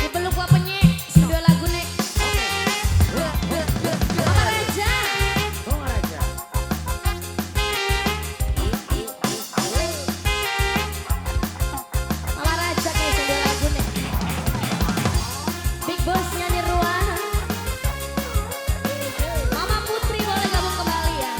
Dipeluk wa penyek, sing dua lagu nek. Mama Raja. Mama Raja kayak sing dua lagu nek. Big Bossnya Nirwan. Mama Putri boleh gabung kembali ya.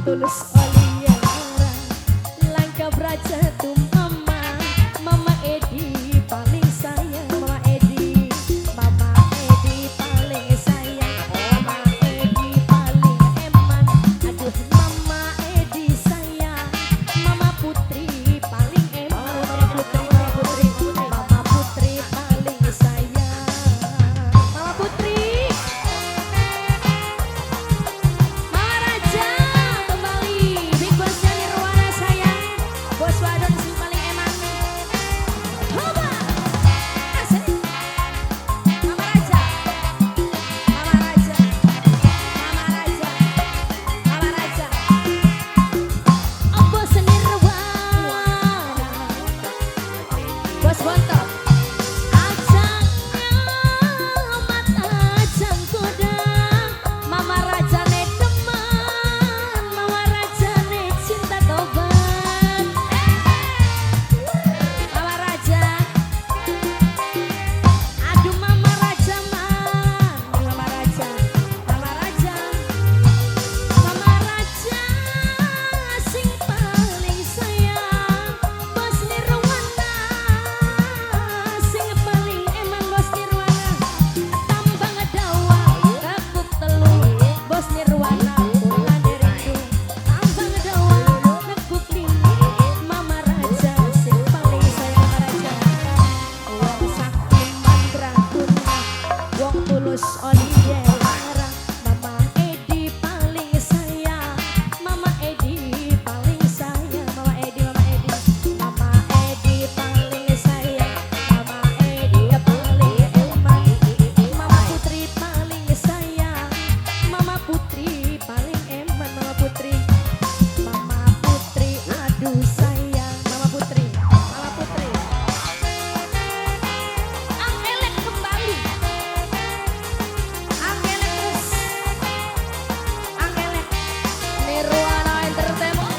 Tulus Oliara Langka Braja tu mama, Mama Edi paling sayang, Mama Edi, Mama Edi paling sayang, Mama Edi paling eman. Aduh Mama Edi sayang, Mama Putri paling eman, Mama Putri, Mama Putri, Mama Putri paling sayang, Mama Putri. Mama Raja kembali, Big Bossnya Nirwana sayang, Bos wadon sing paling eman. Hoba, asik. Mama Raja, Mama Raja, Mama Raja, Mama Raja. Bos Nirwana, Bos Bontot. Ajang ngamat, ajang godang, Mama Raja ne demen, Mama Raja ne cinta tobat. Mama Raja, aduh Mama Raja man, Mama Raja, Mama Raja, Mama Raja sing paling sayang, Bos Nirwana sing paling eman, Bos Nirwana. Tambang dawa tekuk telu, Bos Nirwana kulane rindu. Tambang dawa nekuk lima, Mama Raja sing paling sayang, Mama Raja. Wong sakti mandraguna, wong tulus oliera, Mama Edi paling sayang, Mama Edi paling sayang, Mama Edi, Mama Edi, Mama Edi paling sayang, Mama Edi paling eman, Mama Putri paling sayang, Mama Putri paling eman, Mama Putri, Mama Putri aduh sayang, Mama Putri, Mama Putri. Angkelek kembali, Angkelek terus, Angkelek, Nirwana Entertainment,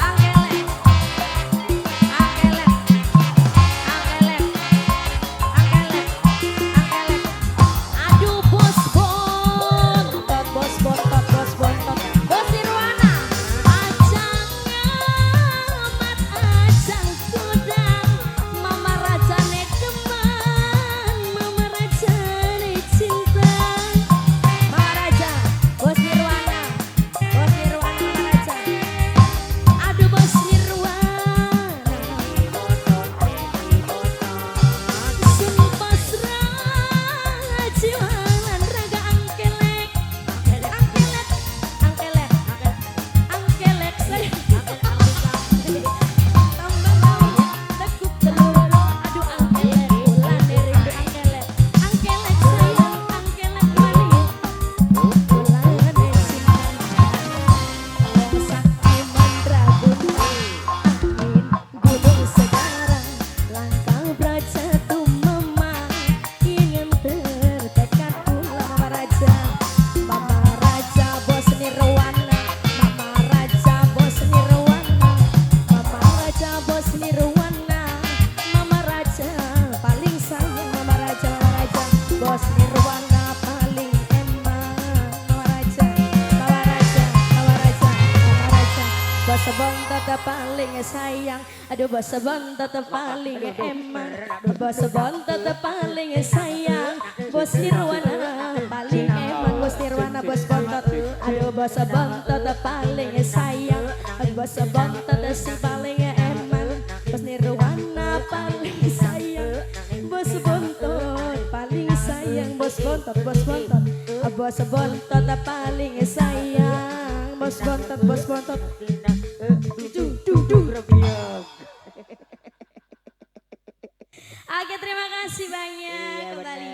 Angkelek, Angkelek, Angkelek, Angkelek, Angkelek. Aduh bos bontot, bos bontot, bos bontot, bos Nirwana. Ajang ngamat, ajang godang, Mama Raja ne demen, Mama Raja ne cinta. Mama Raja, bos Nirwana, bos Nirwana, Mama Raja. Aduh bos Nirwana. Sun pasrah jiwa lan raga angkelek, angkelek, angkelek, angkelek, sayang. Tambang dawa tekuk telu, aduh angkelek, kulane rindu angkelek, angkelek sayang, angkelek manis, kulane cinta. Wong sakti mandraguna, angin gunung segara, langkah braja tumemang, ingin terdekat pula Mama Raja, Mama Raja bos Nirwana, Mama Raja bos Nirwana, Mama Raja bos Nirwana, Mama Raja paling sayang, Mama Raja, Mama Raja bos Nirwana paling eman, Mama Raja, Mama Raja, Mama Raja, Mama Raja bos bontot paling sayang, aduh bos bontot paling eman, bos bontot paling sayang, bos Nirwana paling eman, bos Nirwana bos bontot, aduh bos bontot paling sayang, bos bontot si paling eman, bos Nirwana paling sayang, bos bontot paling sayang, bos bontot, bos bontot, bos bontot paling sayang, bos bontot, bos bontot, du du du. Oke, terima kasih banyak Iya, kembali.